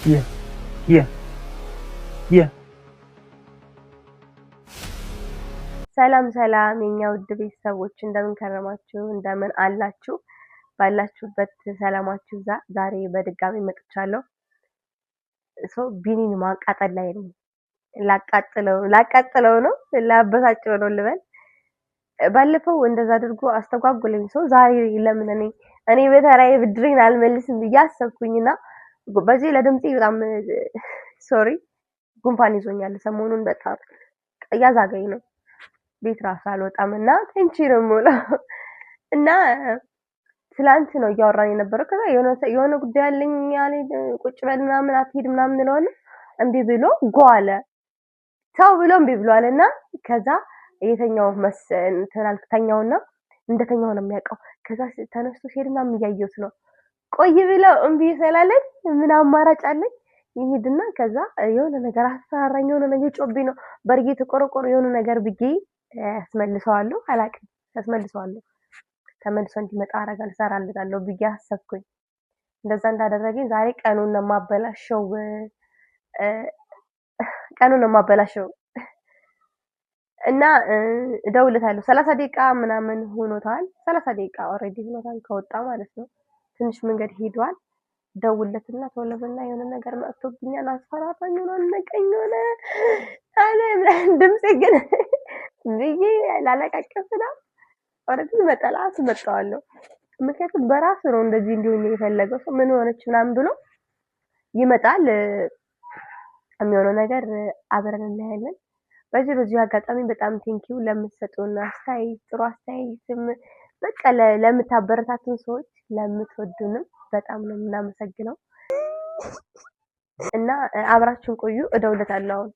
ኪያ ኪያ ኪያ። ሰላም ሰላም የኛ ውድ ቤተሰቦች፣ እንደምን ከረማችሁ? እንደምን አላችሁ? ባላችሁበት ሰላማችሁ ይብዛ። ዛሬ በድጋሚ መጥቻለሁ። ሰው ቢኒን ማቃጠል ላይ ነው። ላቃጥለው ላቃጥለው ነው፣ ላበሳጨው ነው ልበል። ባለፈው እንደዛ አድርጎ አስተጓጉለኝ። ሰው ዛሬ ለምን እኔ በተራዬ ብድሬን አልመልስም ብዬ አሰብኩኝና በዚህ ለድምፄ በጣም sorry፣ ጉንፋን ይዞኛል ሰሞኑን፣ በጣም እያዛገኝ ነው። ቤት ራሱ አልወጣም እና ተንቺ ነው የምውለው። እና ትላንት ነው እያወራን የነበረው። ከዛ የሆነ ጉዳይ አለኝ አለኝ፣ ቁጭ በል ምናምን፣ አትሄድ ምናምን እንለዋለን። እምቢ ብሎ ጓለ ሰው ብሎ እምቢ ብሏል። እና ከዛ የተኛው እንትን አልክ፣ ተኛውና እንደተኛው ነው የሚያውቀው። ከዛ ተነስቶ ሲሄድ ምናምን እያየሁት ነው። ቆይ ብለው እምቢ ስላለኝ ምን አማራጭ አለኝ? ይሄድና ከዛ የሆነ ነገር አስፈራራኝ፣ የሆነ ነገር ጮብኝ ነው በርጌ ተቆረቆረ የሆነ ነገር ብዬ ያስመልሰዋለሁ። አላውቅም፣ ያስመልሰዋለሁ። ተመልሶ እንዲመጣ አደርጋለሁ፣ እሰራለታለሁ ብዬ አሰብኩኝ። እንደዛ እንዳደረገኝ ዛሬ ቀኑን ነው የማበላሸው፣ ቀኑን ነው የማበላሸው። እና እደውልለታለሁ። 30 ደቂቃ ምናምን ሆኖታል። 30 ደቂቃ already ሆኖታል ከወጣ ማለት ነው። ትንሽ መንገድ ሄዷል። ደውለትና ቶሎ በልና የሆነ ነገር መጥቶብኛል፣ አስፈራራኝ፣ ሆነ አነቀኝ፣ ሆነ አለ። ድምፄ ግን ብዬ ላለቃቀስ ነው። Already መጠላ አስመጣዋለሁ። ምክንያቱም በራሱ ነው እንደዚህ እንዲሆን የፈለገው። ሰው ምን ሆነች ምናምን ብሎ ይመጣል። የሚሆነው ነገር አብረን እናያለን። በዚሁ አጋጣሚ በጣም thank you ለምትሰጡን አስተያየት፣ ጥሩ አስተያየትም በቃ ለምታበረታቱን ሰዎች፣ ለምትወዱንም በጣም ነው የምናመሰግነው። እና አብራችሁን ቆዩ። እደውልለታለሁ አሁን።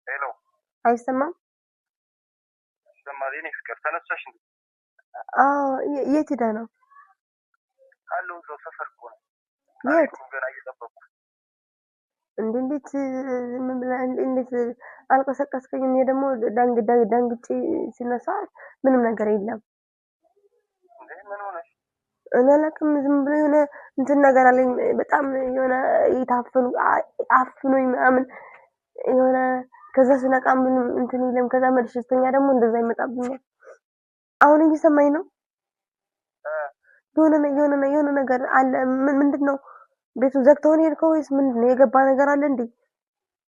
Hello። አይሰማም? ይሰማል። የኔ ፍቅር፣ ተነሳሽ እንዴ? አዎ። የት ሄደህ ነው? አለሁ፣ እዛው ሰፈር እኮ ነው። የት? አልሄድኩም ገና፣ እየጠበቅኩ። እንዴ፣ እንዴት ዝም ብለህ፣ እንዴት አልቀሰቀስከኝም? እኔ ደግሞ ደንግጬ ሲነሳ ምንም ነገር የለም። እንዴ፣ ምን ሆነሽ? እኔ አላውቅም። ዝም ብሎ የሆነ እንትን ነገር አለኝ። በጣም የሆነ የታፈኑ አፍኖኝ ምናምን የሆነ፣ ከዛ ስነቃ ምንም እንትን የለም። ከዛ መልሼ ስተኛ ደግሞ እንደዛ ይመጣብኛል። አሁን እየሰማኝ ነው። የሆነ ነገር አለ። ምንድን ነው? ቤቱን ዘግተው ነው የሄድከው ወይስ ምንድን ነው? የገባ ነገር አለ እንዴ?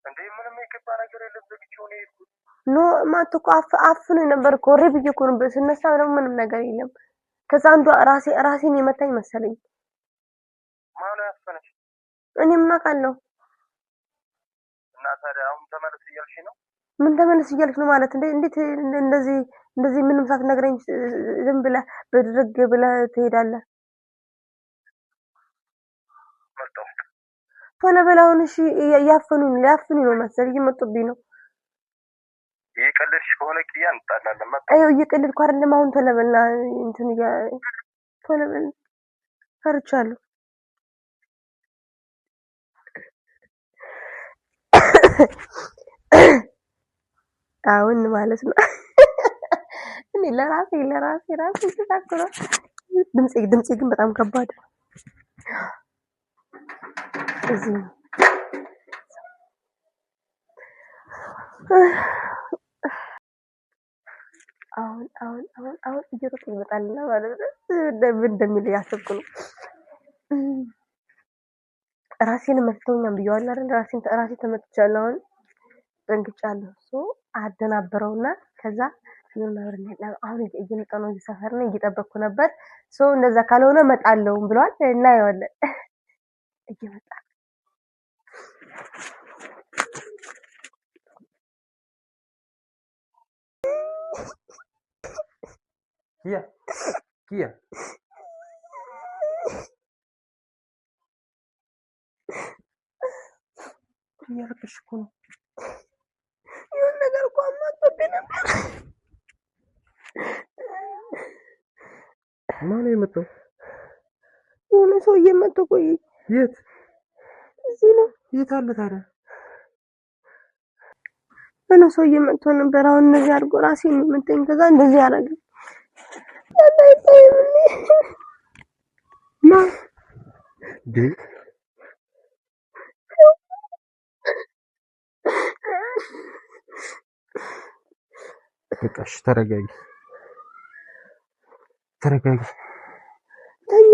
እንዴ፣ ምንም የገባ ነገር የለም። ዘግቼው ነው የሄድኩት። No፣ ማቶ እኮ አፍኖኝ ነበር እኮ፣ እሪ ብዬ እኮ ነው። ስነሳ ደግሞ ምንም ነገር የለም። ከዛ አንዷ ራሴን የመታኝ መሰለኝ። ማነው ያፈነሽ? እኔ ምን አውቃለሁ? እና ታዲያ አሁን ተመለስ እያልሽ ነው? ምን ተመለስ እያልክ ነው ማለት? እንዴ፣ እንዴት እንደዚህ ምንም ሳትነግረኝ ዝም ብለህ ብድርግ ብለህ ትሄዳለህ? መጣሁ። ቶሎ በል አሁን። እሺ፣ እያፈኑኝ ሊያፍኑኝ ነው መሰለኝ፣ እየመጡብኝ ነው። እየቀለድሽ ከሆነ ቅያ እንጣላለን። መጣሁ። አየው፣ እየቀለድኩ አይደለም። አሁን ቶሎ በልና እንትን ቶሎ በል፣ ፈርቻለሁ። አሁን ማለት ነው እኔ ለራሴ ራሴ ተሳክሮ ድምጼ ግን በጣም ከባድ ነው። እዚህ ነው። አሁን አሁን አሁን አሁን እየሮጠ ይመጣልና ማለት ነው። ምን እንደሚል እያሰብኩ ነው። ራሴን መትተውኛል ብየዋለሁ አይደል? ራሴን ራሴ ተመትቻለሁ። አሁን ደንግጫለሁ። So አደናብረውና ከዛ ምን አብረን እናያለን። አሁን እየመጣ ነው፣ እዚህ ሰፈር ነው፣ እየጠበቅኩ ነበር። So እንደዛ ካልሆነ እመጣለሁ ብሏል። እናየዋለን። እየመጣ ነው። ኪያ ኪያ። እያለቀስሽ እኮ ነው። የሆነ ነገር እኮ አማቶብኝ ነበር። ማነው የመጣው? የሆነ ሰውዬ መጥቶ ቆይ። የት? እዚህ ነው። የት አለ ታዲያ? የሆነ ሰውዬ መጥቶ ነበር። አሁን እንደዚህ አድርጎ ራሴን የመታኝ። ከዛ እንደዚህ አደረገ። እንዴ? በቃ እሺ፣ ተረጋጊ፣ ተረጋጊ። ተኛ።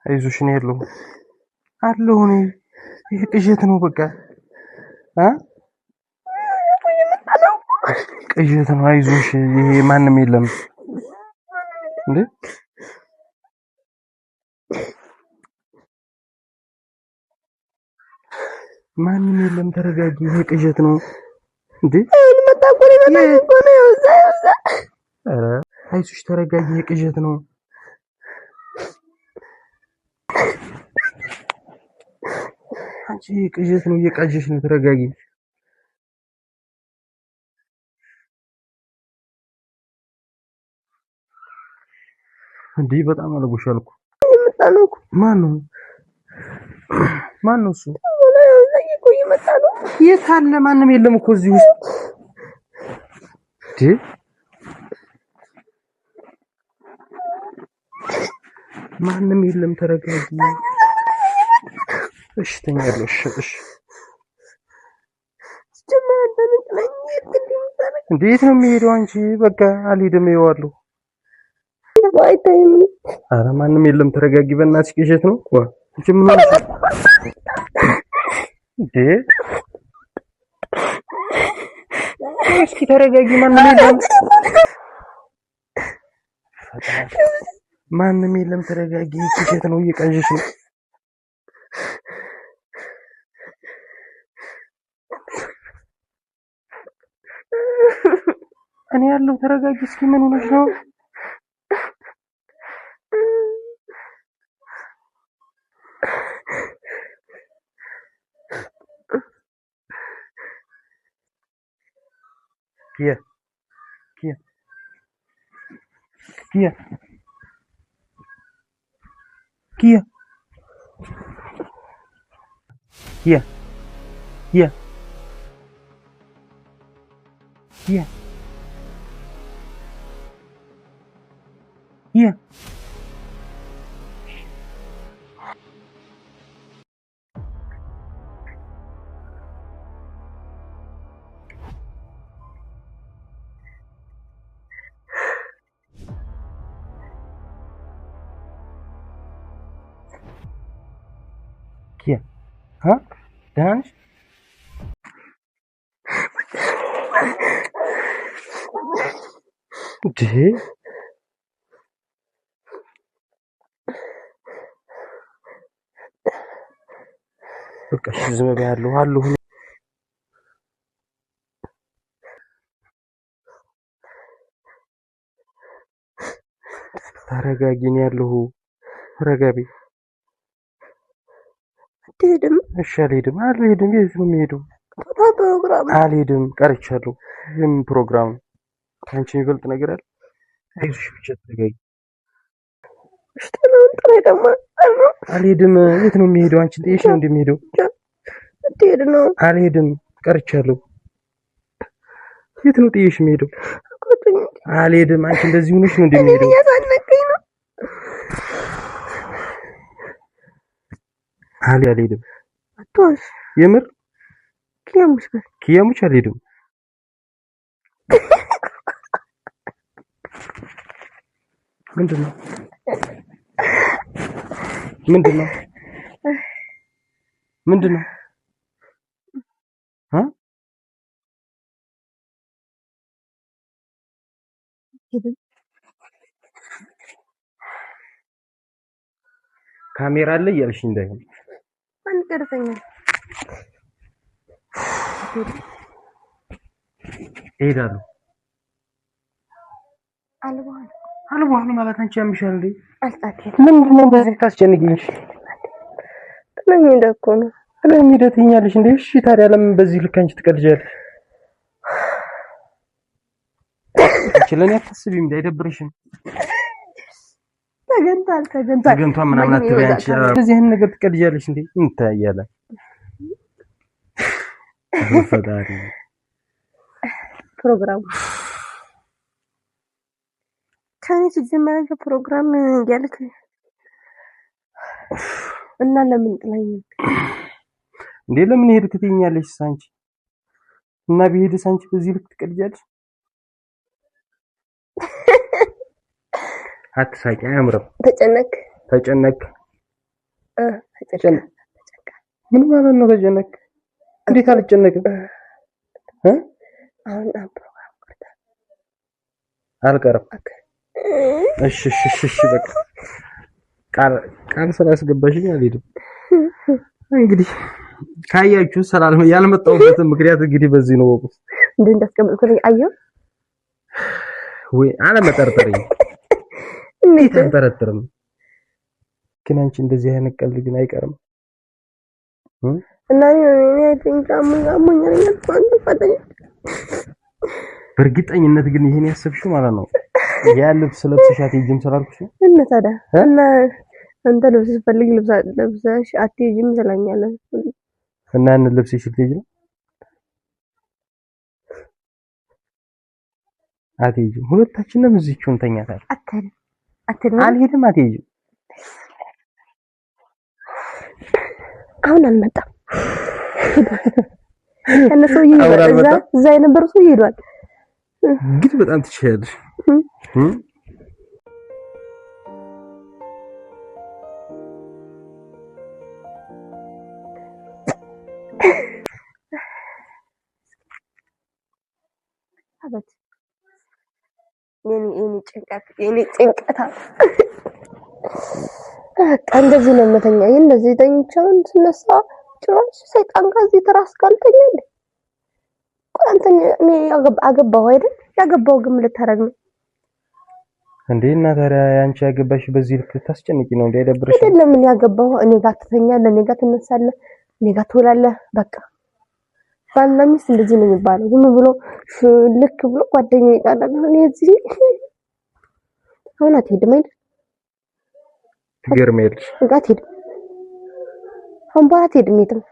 አይዞሽ፣ እኔ አለሁ አለሁ። እኔ ይሄ ቅዠት ነው፣ በቃ አ ቅዠት ነው። አይዞሽ፣ ይሄ ማንም የለም እንዴ። ማንም የለም። ተረጋጊ፣ ይሄ ቅዠት ነው እንዴ። ኧረ አይዞሽ፣ ተረጋጊ፣ ይሄ ቅዠት ነው። አንቺ ይሄ ቅዠት ነው፣ እየቃዠሽ ነው። ተረጋጊ። እንዴ በጣም አልጎሻል እኮ። ማን ነው? ማን ነው እሱ? የት አለ? ማንም የለም እኮ እዚህ ውስጥ። እንዴ ማንም የለም። ተረጋጊ። እሺ ተኛለሁ። እሺ እሺ። እንዴት ነው የሚሄደው? አንቺ በቃ አልሄድም። ይኸዋለሁ። ኧረ ማንም የለም። ተረጋጊ በእናትሽ። ቅዠት ነው። አንቺ ምን ሆነሽ እንዴ? እስኪ ተረጋጊ። ማንም የለም፣ ማንም የለም። ተረጋጊ። ቅዠት ነው። እየቃዠሽ ነው። እኔ ያለው ተረጋጊ። እስኪ ምን ሆነሽ ነው? ኪያ ኪያ ኪያ ኪያ ኪያ ኪያ ኪያ ኪያ ኪያ ሀ ደህና ነሽ? እንዴ በቃ እሺ፣ ዝም በይ። አለሁ አለሁ። ተረጋጊ፣ እኔ አለሁ። ተረጋቢ። አትሄድም? እሺ፣ አልሄድም፣ አልሄድም። የት ነው የምሄደው? ፕሮግራም አልሄድም፣ ቀርቻለሁ። የምን ፕሮግራም ነው? ከአንቺ የሚበልጥ ነገር አለ? አይዞሽ፣ ብቻ ተረጋጊ። አልሄድም። የት ነው የሚሄደው? አንቺን ጥዬሽ ነው እንደሚሄደው? አትሄድ ነው። አልሄድም፣ ቀርቻለሁ። የት ነው ጥዬሽ የሚሄደው? አልሄድም። አንቺ እንደዚህ ሆነሽ ነው እንደሚሄደው? እያሳነቀኝ ነው። አልሄድም። አትዋሽ። የምር ኪያሙሽ ጋር ኪያሙች አልሄድም። ምንድን ነው ምንድን ነው ምንድን ነው? ካሜራ አለ እያልሽ እንዳይሆን። ማን ይቀርጸኛል? እሄዳለሁ። አልቧል አልቧል ማለት አንቺ ያምሻል እንዴ? አልጣትም። ምንድን ነው እንደዚህ ታስጨንቂኝ? ጥለኝ ሄደ እኮ ነው። ጥለኝ ሄደ ትይኛለሽ እንዴ? እሺ ታዲያ ለምን በዚህ ልክ አንቺ ትቀልጃለሽ? አንቺ ለእኔ አታስቢም እንዴ? አይደብርሽም? ተገንቷል ተገንቷል ተገንቷል ምናምን አትበይ አንቺ። እንደዚህ አይነት ነገር ትቀልጃለሽ እንዴ? እንታያለን። ፈጣሪ ፕሮግራሙ ከኔ ሲጀመር ፕሮግራም እያልክ እና ለምን ጥላኝ እንዴ? ለምን ሄድክ ትይኛለሽ አንቺ? እና ብሄድስ አንቺ በዚህ ልክ ትቀልጃለሽ? አትሳቂ፣ አያምርም። ተጨነክ ተጨነክ ምን ማለት ነው? ተጨነክ? እንዴት አልጨነቅም? አሁን ፕሮግራም ቀርቷል። አልቀርም። እሺ እሺ እሺ በቃ ቃል ቃል ስላስገባሽኝ አልሄድም። እንግዲህ ካያችሁ ሰላም ያልመጣሁበትን ምክንያት እንግዲህ በዚህ ነው። ወቁ እንዴ እንዳስቀምጥኩልኝ አየሁ ወይ አለመጠርጠሪ እንዴት አንጠረጥርም? ግን አንቺ እንደዚህ አይነት ቀልድ ግን አይቀርም እና በእርግጠኝነት ግን ይሄን ያሰብሽው ማለት ነው ያ ልብስ ለብሰሽ አትሄጂም ስላልኩሽ ነው። እና ታዲያ እና አንተ ልብስ ስትፈልግ ለብሰሽ አትሄጂም ትለኛለህ እና ያንን ልብስሽ ልትሄጂ ነው? አትሄጂም። ሁለታችንም እዚህች እንተኛታለን። አልሄድም። አትሄጂም። አሁን አልመጣም። እነ ሰውዬ እዛ የነበረው ሰውዬ ሄዷል። ግን በጣም ትችያለሽ። አበት የኔ ጭንቀት የኔ ጭንቀት በቃ እንደዚህ ነው የምተኛ። እንደዚህ ተኝቼ ስነሳ ጭራሽ ሰይጣን ጋር እዚህ ትራስ ጋር ልተኛ እንዴ? ቆይ አንተ እኔ አገባሁ አይደል? ያገባው ግን ምን ልታረግ ነው እንዴ? እና ታዲያ አንቺ ያገባሽ በዚህ ልክ ታስጨንቂ ነው እንዴ? አይደብርሽ? አይደለም እኔ ያገባሁ እኔ ጋር ትተኛለህ፣ እኔ ጋር ትነሳለህ፣ እኔ ጋር ትውላለህ። በቃ ባልና ሚስት እንደዚህ ነው የሚባለው። ዝም ብሎ ልክ ብሎ ጓደኛ ይቃላል። እኔ እዚህ አሁን አትሄድም አይደል? ትገርሚያለሽ። በቃ አትሄድም። አሁን በኋላ አትሄድም የትም።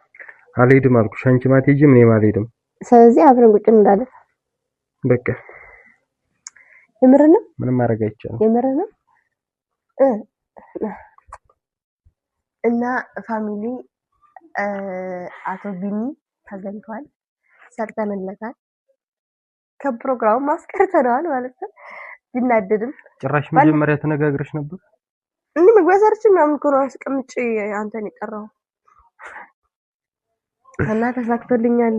አልሄድም አልኩሽ። አንቺም አትሄጂም እኔም አልሄድም። ስለዚህ አብረን ቁጭ እንላለን። በቃ የምር ነው። ምንም ማድረግ አይቻልም። የምር ነው። እና family አቶ ቢኒ ተገኝቷል፣ ሰርተንለታል፣ ከፕሮግራሙ ማስቀርተነዋል ማለት ነው። ቢናደድም ጭራሽ መጀመሪያ ተነጋግረሽ ነበር። እኔ መግቢያ ሰርቼ ምናምን እኮ ነው አስቀምጬ አንተን የጠራው እና ተሳክቶልኛል፣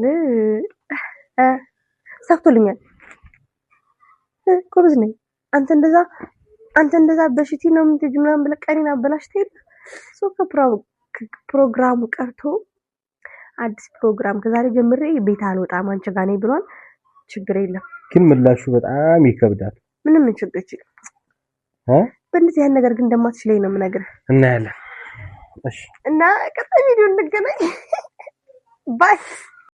ተሳክቶልኛል። ጎበዝ ነኝ። አንተ እንደዛ አንተ እንደዛ በሽቲ ነው የምትሄጂው ምናምን ብለህ ቀኔን አበላሽተህ የለ ሰው ከፕሮግራሙ ቀርቶ አዲስ ፕሮግራም ከዛሬ ጀምሬ ቤት አልወጣም አንቺ ጋር ነኝ ብሏል። ችግር የለም ግን ምላሹ በጣም ይከብዳል። ምንም ችግር በእንደዚህ ያን ነገር ግን እንደማትችለኝ ነው የምነግርህ። እናያለን። እሺ እና ቀጣይ ቪዲዮ እንገናኝ። Bye.